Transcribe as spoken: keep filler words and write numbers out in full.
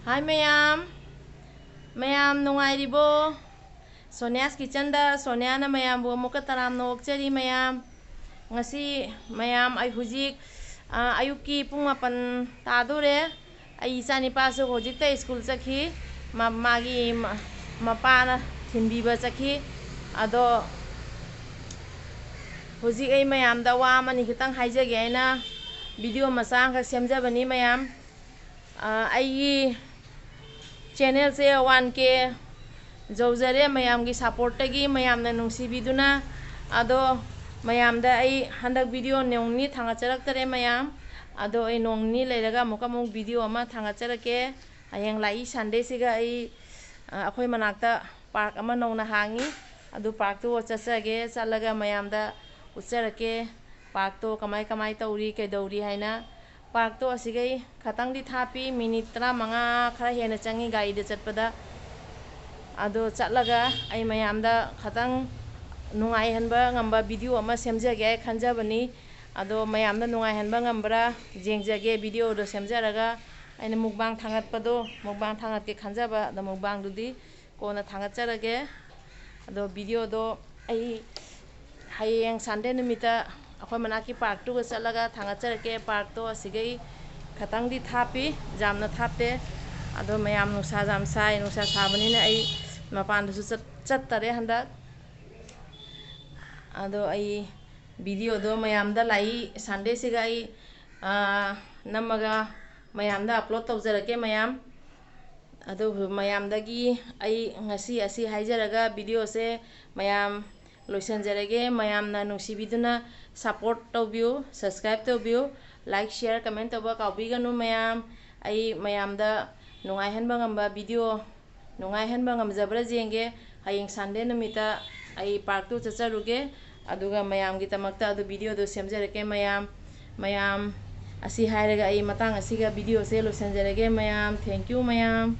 ꯍꯥꯏ ꯃꯌꯥꯝ, ꯃꯌꯥꯝ ꯅꯨꯡꯉꯥꯏꯔꯤꯕꯣ? ꯁꯣꯅꯤꯌꯥꯁ ꯀꯤꯆꯟꯗ ꯁꯣꯅꯤꯌꯥꯅ ꯃꯌꯥꯝꯕꯨ ꯑꯃꯨꯛꯀ ꯇꯔꯥꯝꯅ ꯑꯣꯛꯆꯔꯤ ꯃꯌꯥꯝ꯫ ꯉꯁꯤ ꯃꯌꯥꯝ ꯑꯩ ꯍꯧꯖꯤꯛ, ꯑ, ꯑꯌꯨꯛꯀꯤ ꯄꯨꯡ ꯃꯥꯄꯟ ꯇꯥꯗꯣꯔꯦ꯫ ꯑꯩ ꯏꯆꯥꯅꯤꯄꯥꯁꯨ ꯍꯧꯖꯤꯛꯇ ꯁ꯭ꯀꯨꯜ ꯆꯠꯈꯤ꯫ ꯃꯥ-, ꯃꯥꯒꯤ ꯃ-, ꯃꯄꯥꯅ ꯊꯤꯟꯕꯤꯕ ꯆꯠꯈꯤ꯫ ꯑꯗꯣ ꯍꯧꯖꯤꯛ ꯑꯩ ꯃꯌꯥꯝꯗ ꯋꯥ ꯑꯃꯅꯤ ꯈꯤꯇꯪ ꯍꯥꯏꯖꯒꯦ ꯍꯥꯏꯅ ꯚꯤꯗꯤꯑꯣ ꯃꯆꯥ ꯑꯃꯈꯛ ꯁꯦꯝꯖꯕꯅꯤ ꯃꯌꯥꯝ꯫ ꯑ, ꯑꯩꯒꯤ ꯆꯦꯅꯦꯜꯁꯦ ꯋꯥꯟ ꯀꯦ ꯌꯧꯖꯔꯦ ꯃꯌꯥꯝꯒꯤ ꯁꯞꯄꯣꯔꯠꯇꯒꯤ, ꯃꯌꯥꯝꯅ ꯅꯨꯡꯁꯤꯕꯤꯗꯨꯅ꯫ ꯑꯗꯣ ꯃꯌꯥꯝꯗ ꯑꯩ ꯍꯟꯗꯛ ꯚꯤꯗꯤꯑꯣ ꯅꯣꯡ ꯅꯤꯅꯤ ꯊꯥꯡꯒꯠꯆꯔꯛꯇꯔꯦ ꯃꯌꯥꯝ꯫ ꯑꯗꯣ ꯑꯩ ꯅꯣꯡ ꯅꯤꯅꯤ ꯂꯩꯔꯒ ꯑꯃꯨꯛꯀ ꯑꯃꯨꯛ ꯚꯤꯗꯤꯑꯣ ꯑꯃ ꯊꯥꯡꯒꯠꯆꯔꯛꯀꯦ꯫ ꯍꯌꯦꯡ ꯂꯥꯛꯏ ꯁꯟꯗꯦꯁꯤꯒ ꯑꯩ, ꯑ, ꯑꯩꯈꯣꯏ ꯃꯅꯥꯛꯇ ꯄꯥꯔꯛ ꯑꯃ ꯅꯧꯅ ꯍꯥꯡꯉꯤ, ꯑꯗꯨ ꯄꯥꯔꯛꯇꯨ ꯆꯠꯆꯒꯦ꯫ ꯆꯠꯂꯒ ꯃꯌꯥꯝꯗ ꯎꯠꯆꯔꯛꯀꯦ ꯄꯥꯔꯛꯇꯣ ꯀꯃꯥꯏ ꯀꯃꯥꯏ ꯇꯧꯔꯤ, ꯀꯩꯗꯧꯔꯤ ꯍꯥꯏꯅ꯫ ꯄꯥꯔꯛꯇꯣ ꯑꯁꯤꯒꯩ ꯈꯇꯪꯗꯤ ꯊꯥꯞꯄꯤ, ꯃꯤꯅꯤꯠ ꯇꯔꯥꯃꯉꯥ ꯈꯔ ꯍꯦꯟꯅ ꯆꯪꯉꯤ ꯒꯥꯔꯤꯗ ꯆꯠꯄꯗ꯫ ꯑꯗꯣ ꯆꯠꯂꯒ ꯑꯩ ꯃꯌꯥꯝꯗ ꯈꯇꯪ ꯅꯨꯡꯉꯥꯏꯍꯟꯕ ꯉꯝꯕ ꯚꯤꯗꯤꯑꯣ ꯑꯃ ꯁꯦꯝꯖꯒꯦ ꯈꯟꯖꯕꯅꯤ꯫ ꯑꯗꯣ ꯃꯌꯥꯝꯗ ꯅꯨꯡꯉꯥꯏꯍꯟꯕ ꯉꯝꯕ꯭ꯔꯥ ꯌꯦꯡꯖꯒꯦ ꯚꯤꯗꯤꯑꯣꯗꯣ ꯁꯦꯝꯖꯔꯒ꯫ ꯑꯩꯅ ꯃꯨꯛꯕꯥꯡ ꯊꯥꯡꯒꯠꯄꯗꯣ, ꯃꯨꯛꯕꯥꯡ ꯊꯥꯡꯒꯠꯀꯦ ꯈꯟꯖꯕ, ꯑꯗꯣ ꯃꯨꯛꯕꯥꯡꯗꯨꯗꯤ ꯀꯣꯟꯅ ꯊꯥꯡꯒꯠꯆꯔꯒꯦ꯫ ꯑꯗꯣ ꯚꯤꯗꯤꯑꯣꯗꯣ ꯑꯩ ꯍꯌꯦꯡ ꯁꯟꯗꯦ ꯅꯨꯃꯤꯠꯇ ꯑꯩꯈꯣꯏ ꯃꯅꯥꯛꯀꯤ ꯄꯥꯔꯛꯇꯨꯒ ꯆꯠꯂꯒ ꯊꯥꯡꯒꯠꯆꯔꯛꯀꯦ꯫ ꯄꯥꯔꯛꯇꯣ ꯑꯁꯤꯒꯩ ꯈꯇꯪꯗꯤ ꯊꯥꯞꯄꯤ, ꯌꯥꯝꯅ ꯊꯥꯞꯇꯦ꯫ ꯑꯗꯣ ꯃꯌꯥꯝ ꯅꯨꯡꯁꯥ ꯌꯥꯝ ꯁꯥꯏ, ꯅꯨꯡꯁꯥ ꯁꯥꯕꯅꯤꯅ ꯑꯩ ꯃꯄꯥꯟꯗꯁꯨ ꯆꯠ-, ꯆꯠꯇꯔꯦ ꯍꯟꯗꯛ꯫ ꯑꯗꯣ ꯑꯩ ꯚꯤꯗꯤꯑꯣꯗꯣ ꯃꯌꯥꯝꯗ ꯂꯥꯛꯏ ꯁꯟꯗꯦꯁꯤꯒ ꯑꯩ, ꯑꯥ, ꯅꯝꯃꯒ ꯃꯌꯥꯝꯗ ꯑꯞꯂꯣꯗ ꯇꯧꯖꯔꯛꯀꯦ ꯃꯌꯥꯝ꯫ ꯑꯗꯨꯕꯨ ꯃꯌꯥꯝꯗꯒꯤ ꯑꯩ ꯉꯁꯤ ꯑꯁꯤ ꯍꯥꯏꯖꯔꯒ ꯚꯤꯗꯤꯑꯣꯁꯦ ꯃꯌꯥꯝ ꯂꯣꯏꯁꯤꯟꯖꯔꯒꯦ꯫ ꯃꯌꯥꯝꯅ ꯅꯨꯡꯁꯤꯕꯤꯗꯨꯅ ꯁꯞꯄꯣꯔꯠ ꯇꯧꯕꯤꯌꯨ, ꯁꯕꯁꯀ꯭ꯔꯥꯏꯕ ꯇꯧꯕꯤꯌꯨ, ꯂꯥꯏꯛ, ꯁꯤꯌꯔ, ꯀꯃꯦꯟ ꯇꯧꯕ ꯀꯥꯎꯕꯤꯒꯅꯨ ꯃꯌꯥꯝ꯫ ꯑꯩ ꯃꯌꯥꯝꯗ ꯅꯨꯡꯉꯥꯏꯍꯟꯕ ꯉꯝꯕ ꯚꯤꯗꯤꯑꯣ, ꯅꯨꯡꯉꯥꯏꯍꯟꯕ ꯉꯝꯖꯕ꯭ꯔꯥ ꯌꯦꯡꯒꯦ꯫ ꯍꯌꯦꯡ ꯁꯟꯗꯦ ꯅꯨꯃꯤꯠꯇ ꯑꯩ ꯄꯥꯔꯛꯇꯨ ꯆꯠꯆꯔꯨꯒꯦ, ꯑꯗꯨꯒ ꯃꯌꯥꯝꯒꯤꯗꯃꯛꯇ ꯑꯗꯨ ꯚꯤꯗꯤꯑꯣꯗꯣ ꯁꯦꯝꯖꯔꯛꯀꯦ ꯃꯌꯥꯝ꯫ ꯃꯌꯥꯝ, ꯑꯁꯤ ꯍꯥꯏꯔꯒ ꯑꯩ ꯃꯇꯥꯡ ꯑꯁꯤꯒ ꯚꯤꯗꯤꯑꯣꯁꯦ ꯂꯣꯏꯁꯤꯟꯖꯔꯒꯦ ꯃꯌꯥꯝ꯫ Thank you ꯃꯌꯥꯝ꯫